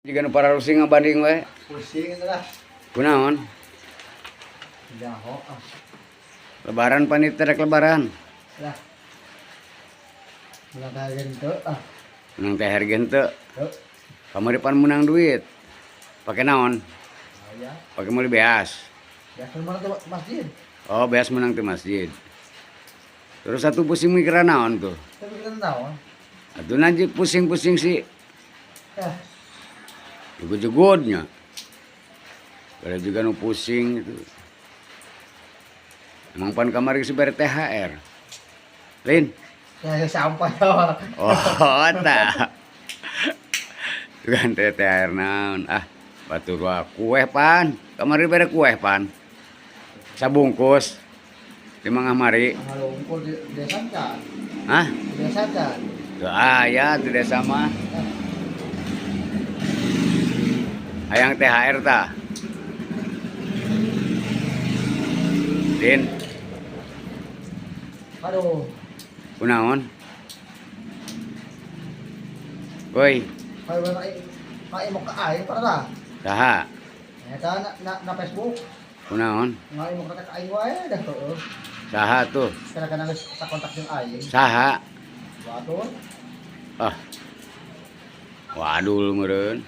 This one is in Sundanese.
Jiga nu pararusing ngabanding we. Pusing lah. Kunaon? Jaho ah. Lebaran panit rek lebaran. Lah. Menang THR gente ah. Menang THR gente. Tuh. Kamari pan menang duit. Pakai naon? Aya. Pakai meuli beas. Ya mana tuh masjid? Oh, beas menang di masjid. Terus satu pusing mikir naon tuh? Tapi kita naon? Atuh nanti pusing-pusing sih. Eh, Jegud-jegudnya. Ada juga nu pusing gitu. Emang pan kamari geus bere THR. Lin. Ya sampah ya. Oh, tah. Bukan teh THR naon. Ah, batur wa kue pan. Kamari bere kue pan. Sabungkus. Di Mangamari. Ngalungkul di desa kan. Hah? Di desa kan. Tuh aya di desa mah. Hayang THR tah. Din, Aduh, kunaon? Woi, kayo ba na mo ka ay para ta. saha? Eta na Facebook, Kunaon? nga imo ka ka ay wae dah heueuh. Saha tuh? Kana kana sa kontak jeung aing. Saha? Batur. Ah. Waduh meureun.